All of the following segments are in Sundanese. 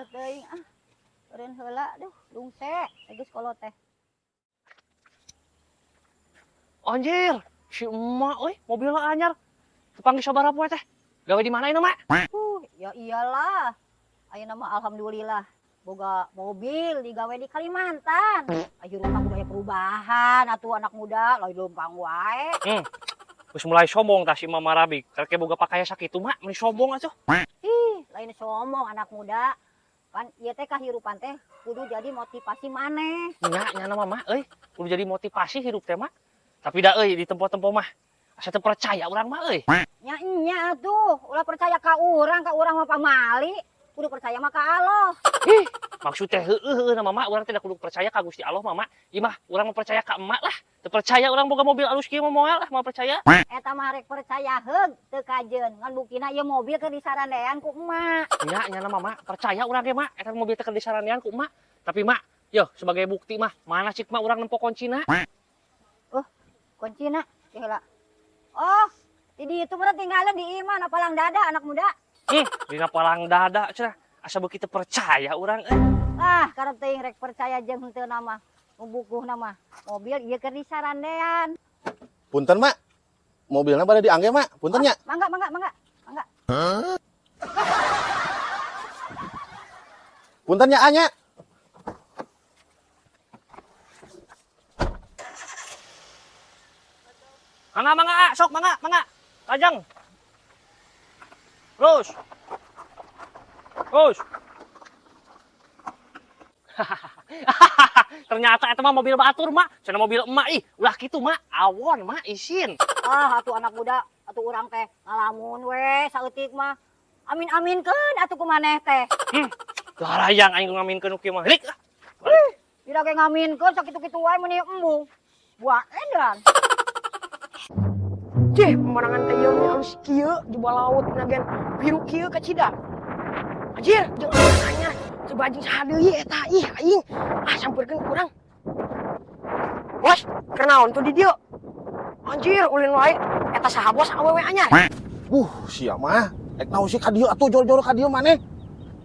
Karep teuing ah. Eureun heula duh, lungse geus kolot teh. Anjir, si emak euy, mobilna anyar. Tepanggih sabaraha poe teh? Gawe di mana ini, Mak? Ya iyalah. Ayeuna mah alhamdulillah boga mobil digawe di Kalimantan. Ayo rumah udah aya perubahan atuh anak muda, lain leumpang wae. Geus mulai sombong tah si Mama Rabik. Karek boga pakaya sakitu, Mak, meuni sombong atuh. Ih, lain sombong anak muda. Pan ieu teh kahirupan teh kudu jadi motivasi maneh. Nya nya nama mah euy, kudu jadi motivasi hirup teh, Mak. Tapi da euy di tempo-tempo mah asa teu percaya urang mah euy. Nya nya atuh, ulah percaya ka urang mah pamali. Kudu percaya mah ka Allah. Ih, maksud teh heueuh heueuh nama mak urang teh da kudu percaya ka Gusti Allah mah, Mak. Ieu mah urang mah percaya ka emak lah. Teu percaya urang boga mobil alus kieu mah moal lah, moal percaya. Eta mah rek percaya heug teu kajeun. Ngan buktina ieu mobil keur disarandean ku emak. Nya nya nama mak percaya urang ge, Mak. Eta mobil teh keur disarandean ku emak. Tapi Mak, yo sebagai bukti mah, mana cik mak urang nempo kuncina? Kuncina teh heula. Oh, di ditu mah tinggalan di imah na palang dada anak muda. Dina palang dada cenah. Asa beuki teu percaya urang euy. Ah, karep teuing rek percaya jeung henteu nama. Bukuhna mah mobil ieu keur disarandean. Punten, Mak. Mobilnya pada diangge, Mak. Punten nya. Mangga, mangga, mangga. Mangga. Punten nya anya. Mangga mangga ah, sok mangga mangga. Lajeng. Terus. Terus. Ternyata eta mah mobil batur, Mak. Cenah mobil emak ih, ulah kitu, Mak. Awon, Mak, isin. Ah, atuh anak muda, atuh urang teh ngalamun we saeutik mah. Amin-aminkeun atuh ku maneh teh. Teu harayang aing ngaminkeun nu kieu mah. Rik ah. Tidak ge ngaminkeun sakitu-kitu wae meuni embung. Buah edan. Cih, pemandangan teh ieu mah alus kieu di bawah laut nagen biru kieu kacida. Anjir, jeung awewe anyar, coba anjing saha deui eta ih aing. Ah, sampeurkeun ku urang. Bos, keur naon tuh di dieu? Anjir, ulin wae. Eta saha bos awewe anyar? Sia mah. Ek naon sih ka dieu atuh jor-jor ka dieu maneh.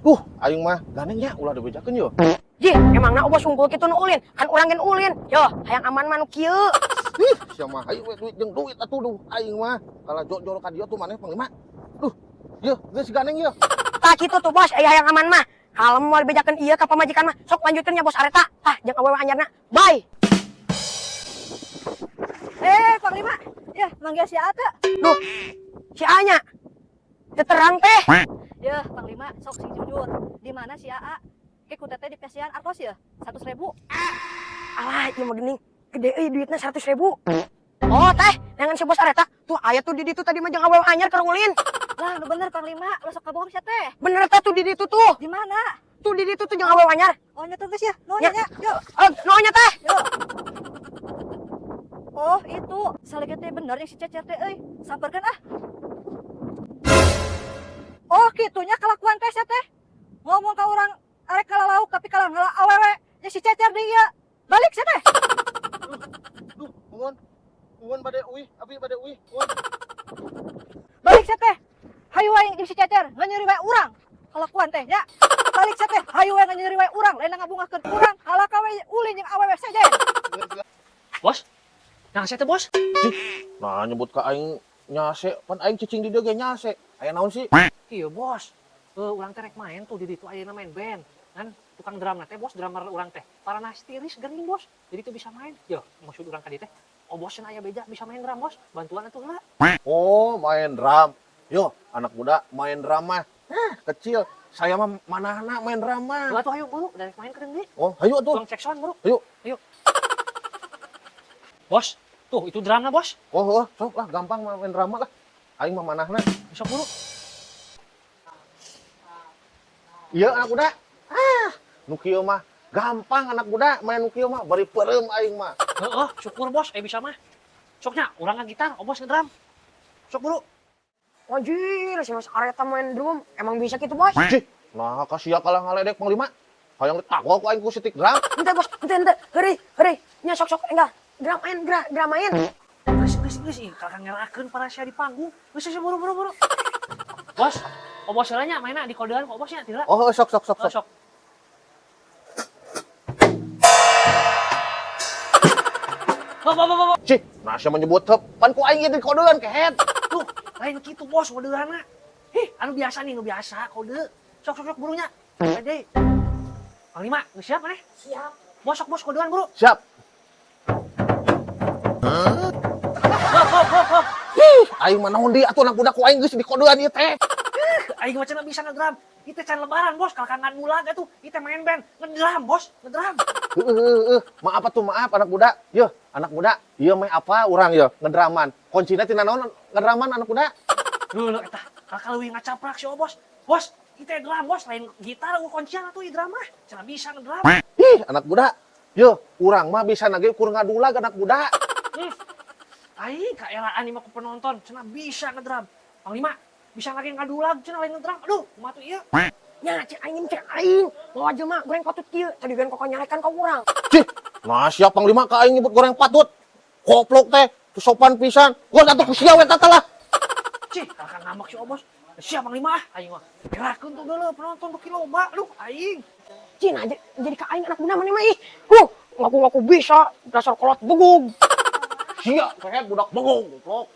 Duh, aing mah gandeng nya ulah dibejakeun yo. Jih, emangna bos unggul kitu nu ulin? Kan urang gen ulin. Yo, hayang aman mah nu kieu. Ih, sia mah hayu we duit jeung duit atuh duh aing mah. Kalah jor-jor ka dieu tuh maneh panglima. Duh, yeuh geus gandeng yeuh. Tah kitu tuh bos, aya hayang aman mah. Kalau mau dibejakeun ieu ka pamajikan mah, sok lanjutkeun nya bos areta. Tah, jeung awewe anyarna. Bye. Panglima. Ya, manggil si Ata. Duh, si A-nya. Teu terang teh. Ya, Panglima, sok sing jujur. Di mana si AA? Ke ku teteh di pasian artos ya? 100.000. Alah, ieu mah geuning. Gede euy duitna 100.000. Oh, teh, jangan si bos areta. Tuh aya tuh di ditu tadi mah jeung awewe anyar keur ulin. Lah, nu bener Panglima, lo sok kabohong sia teh. Bener teh tuh di ditu tuh. Di mana? Tuh di ditu tuh jeung awewe anyar. Oh, nya tuh geus ya. Nuhun Ya. nya. Yuk. Oh, nuhun nya teh. Yuk. Oh, itu salege teh bener yang si Cecer teh euy. Samperkeun ah. Oh, kitunya kelakuan teh sia teh. Ngomong ka urang arek kalah lauk tapi kalah ngalah awewe. Ya si Cecer deui ieu. Balik sia teh. Duh, nuhun. Nuhun bade uih, abi bade uih. Nuhun. Balik sia teh. Hayu wae jeung si Cecer nganyeri wae urang. Kelakuan teh nya. Balik sia teh. Hayu wae nganyeri wae urang, lain ngabungahkeun urang, halaka we ulin jeung awewe sejen. Bos. Nah, saya teh, Bos. Nah, nyebut ka aing nyase, pan aing cicing di dieu ge nyase. Aya naon sih? Iya, Bos. Urang teh rek main tuh di ditu ayeuna main band. Kan tukang drum teh, Bos, drummer urang teh. Paranah tiris gering, Bos. Jadi tuh bisa main. Yo, maksud urang ka dieu teh. Oh, bos cenah aya beja bisa main drum, Bos. Bantuan atuh heula. Oh, main drum. Yo, anak muda main drum mah. Kecil. Saya mah manahna main drum mah. Heula tuh ayo buru, dari main ke deui. Oh, hayu atuh. Tukang cek sound, buru. Ayo. Ayo. Bos, tuh itu drumna, Bos. Oh, oh, sok lah gampang main drum mah lah. Aing mah manahna. Sok buru. Iya anak muda. Ah, nu kieu mah gampang anak muda main nu kieu mah bari peureum aing mah. Heeh, syukur Bos, bisa mah. Soknya urang ngagitar, oh bos ngedrum. Sok buru. Anjir, si Mas Areta main drum. Emang bisa gitu, Bos? Cih, nah kasih kalah ngaledek panglima. Hayang ditakwa ku aing ku sitik drum. Ente, Bos, ente, ente. Heureuy, heureuy. Nya sok-sok enggak. Drum main, drum main. Geus, geus, geus, ih, kakak ngerakeun para sia di panggung. Geus, geus, buru, buru, buru. Bos, Obos heula nya mainna di kodean ku obosnya ti heula. Oh, sok sok sok Oh, sok. sok. Hop, hop, hop, hop. Cih, nah sia menyebut hep. Pan ku aing ieu di kodean kehed. Tuh, lain kitu bos kodeanna. Hih, anu biasa nih, anu biasa kode. Sok sok sok burunya. Gede. Panglima, geus siap maneh? Siap. Bos sok bos kodean buru. Siap. Hop hop hop hop. Ih, aing mah naon deui atuh anak budak ku aing geus di kodean ieu teh. Aing mah cenah bisa ngedrum. Itu can lebaran bos, kalau kangen mulag atuh. Itu main band, ngedrum bos, ngedrum. Heeh, heeh, heeh. Maaf atuh, maaf anak muda. Yo, anak muda, ieu mah apa urang yo ngedraman. Kuncina tina naon ngedraman anak muda? Duh, lu eta, kalau leuwih ngacaprak si bos. Bos, itu drum bos, lain gitar ukur kuncian atuh ieu drum mah. Cenah bisa ngedrum. Ih, anak muda. Yo, urang mah bisa nage kur ngadulag anak muda. Aing kaelaan ieu mah ku penonton, cenah bisa ngedrum. Panglima, bisa lagi ngadulag cenah lain ngedrum. Aduh, kumaha tuh ieu? Nya cek aing cek aing. Mawa jelema goreng patut kieu, tadi gen kok nyarekan ka urang. Cih, nah siap panglima ka aing nyebut goreng patut. Koplok teh, teu sopan pisan. Gua atuh ku sia we tata lah. Cih, kakak ngambek si Obos. Siap Panglima ah, aing mah. Gerakeun tuh dulu penonton beuki loba. Aduh, aing. Cih, nah, jadi ka aing anak muda mana mah ih. Huh, ngaku-ngaku bisa, dasar kolot begug. Sia, kehed budak bengong goblok.